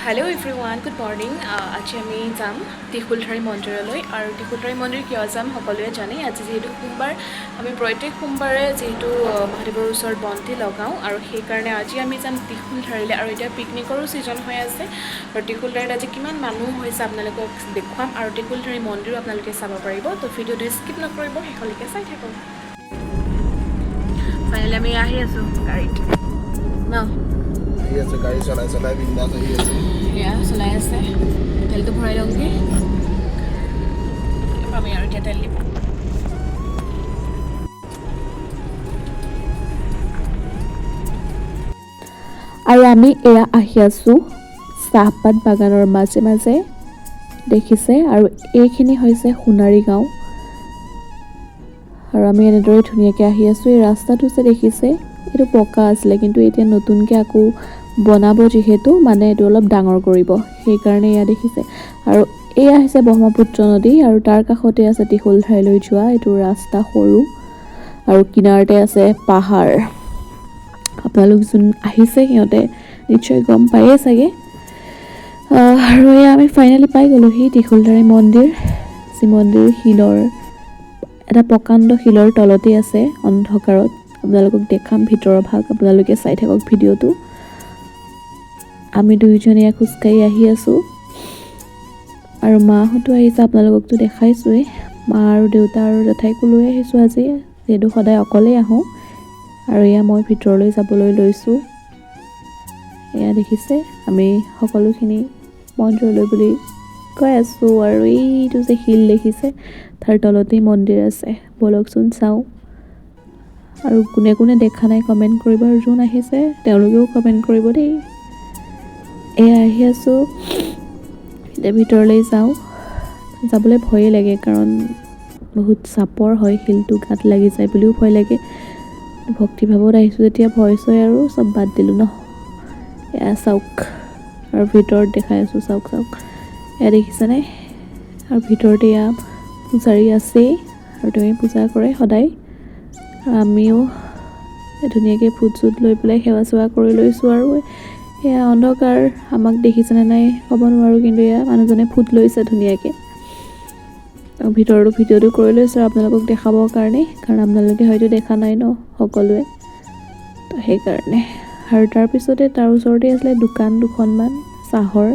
Hello everyone, good morning. আজি আমি যাম ত্ৰিশূলধাৰী মন্দিৰলৈ। আৰু ত্ৰিশূলধাৰী মন্দিৰ কিয় যাম সকলোৱে জানে। আজি যিহেতু সোমবাৰ, আমি প্ৰত্যেক সোমবাৰে যিহেতু মহাদেৱৰ ওচৰত বন্তি লগাওঁ আৰু সেইকাৰণে আজি আমি যাম ত্ৰিশূলধাৰীলৈ। আৰু এতিয়া পিকনিকৰো ছিজন হৈ আছে আৰু ত্ৰিশূলধাৰীত আজি কিমান মানুহ হৈছে আপোনালোকক দেখুৱাম আৰু ত্ৰিশূলধাৰী মন্দিৰো আপোনালোকে চাব পাৰিব। তো ভিডিঅ'টো স্কিপ নকৰিব, শেষলৈকে চাই থাকক। ফাইনেলি আমি আহি আছোঁ গাড়ীত ন। আহি আছে, গাড়ী চলাই চলাই বিন্দাছ আহি আছে। এয়া চলাই আছে। তেলটো ভৰাই লওঁগৈ আমি আৰু এতিয়া তেল দিব। আৰু আমি এয়া আহি আছোঁ চাহপাত বাগানৰ মাজে মাজে, দেখিছে। আৰু এইখিনি হৈছে সোণাৰী গাঁও আৰু আমি এনেদৰে ধুনীয়াকৈ আহি আছোঁ। এই ৰাস্তাটো যে দেখিছে, এইটো পকা আছিলে, কিন্তু এতিয়া নতুনকৈ আকৌ বনাব, যিহেতু মানে এইটো অলপ ডাঙৰ কৰিব, সেইকাৰণে এয়া দেখিছে। আৰু এয়া হৈছে ব্ৰহ্মপুত্ৰ নদী আৰু তাৰ কাষতে আছে ত্ৰিশূলধাৰীলৈ যোৱা এইটো ৰাস্তা সৰু আৰু কিনাৰতে আছে পাহাৰ। আপোনালোক যোন আহিছে সিহঁতে নিশ্চয় গম পায়েই চাগে। আৰু এয়া আমি ফাইনেলি পাই গ'লোহি ত্ৰিশূলধাৰী মন্দিৰ, যি মন্দিৰ শিলৰ এটা প্ৰকাণ্ড শিলৰ তলতেই আছে অন্ধকাৰত। আপোনালোকক দেখাম ভিতৰৰ ভাগ, আপোনালোকে চাই থাকক ভিডিঅ'টো। আমি দুয়োজনে এয়া খোজকাঢ়ি আহি আছোঁ আৰু মাহঁতো আহিছে, আপোনালোককতো দেখাইছোঁৱেই। মা আৰু দেউতা আৰু জেঠাইকো লৈ আহিছোঁ আজি, যিহেতু সদায় অকলেই আহোঁ। আৰু এয়া মই ভিতৰলৈ যাবলৈ লৈছোঁ। এয়া দেখিছে, আমি সকলোখিনি মন্দিৰলৈ বুলি গৈ আছোঁ। আৰু এইটো যে শিল দেখিছে, তাৰ তলতেই মন্দিৰ আছে। ব'লকচোন চাওঁ। আৰু কোনে কোনে দেখা নাই কমেণ্ট কৰিব, আৰু যোন আহিছে তেওঁলোকেও কমেণ্ট কৰিব দেই। এয়া আহি আছোঁ, এতিয়া ভিতৰলৈ যাওঁ। যাবলৈ ভয়েই লাগে, কাৰণ বহুত চাপৰ হয় শিলটো, গাত লাগি যায় বুলিও ভয় লাগে। ভক্তিভাৱত আহিছোঁ যেতিয়া ভয় চয় আৰু চব বাদ দিলোঁ ন। এয়া চাওক, আৰু ভিতৰত দেখাই আছোঁ, চাওক চাওক, এয়া দেখিছেনে? আৰু ভিতৰতে এয়া পূজাৰী আছেই আৰু তেওঁৱে পূজা কৰে সদায়। আৰু আমিও ধুনীয়াকৈ ফুট চুট লৈ পেলাই সেৱা চেৱা কৰি লৈছোঁ। আৰু এয়া অন্ধকাৰ, আমাক দেখিছেনে নাই ক'ব নোৱাৰোঁ, কিন্তু এয়া মানুহজনে ফুট লৈছে ধুনীয়াকৈ। আৰু ভিতৰতো ভিডিঅ'টো কৰি লৈছোঁ আৰু আপোনালোকক দেখাবৰ কাৰণে, কাৰণ আপোনালোকে হয়তো দেখা নাই ন সকলোৱে, তো সেইকাৰণে। আৰু তাৰপিছতে তাৰ ওচৰতে আছিলে দোকান দুখনমান চাহৰ।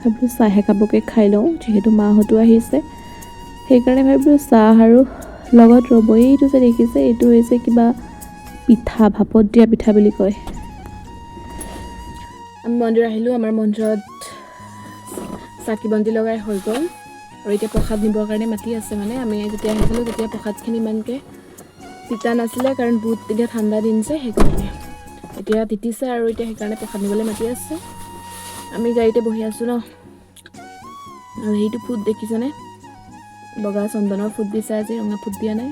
ভাবিলোঁ চাহ একাপকে খাই লওঁ, যিহেতু মাহঁতো আহিছে, সেইকাৰণে ভাবিলোঁ চাহ আৰু লগত ৰ'ব। এইটো যে দেখিছে, এইটো হৈছে কিবা পিঠা, ভাপত দিয়া পিঠা বুলি কয়। আমি মন্দিৰ আহিলোঁ, আমাৰ মন্দিৰত চাকি বন্তি লগাই হৈ গ'ল আৰু এতিয়া প্ৰসাদ নিবৰ কাৰণে মাতি আছে। মানে আমি যেতিয়া আহিছিলোঁ তেতিয়া প্ৰসাদখিনি ইমানকৈ তিতা নাছিলে, কাৰণ বহুত তেতিয়া ঠাণ্ডা দিন যে, সেইকাৰণে। এতিয়া তিতিছে আৰু এতিয়া সেইকাৰণে প্ৰসাদ নিবলৈ মাতি আছে। আমি গাড়ীতে বহি আছোঁ ন। আৰু সেইটো ফুট দেখিছেনে? বগা চন্দনৰ ফুট দিছে আজি, ৰঙা ফুট দিয়া নাই।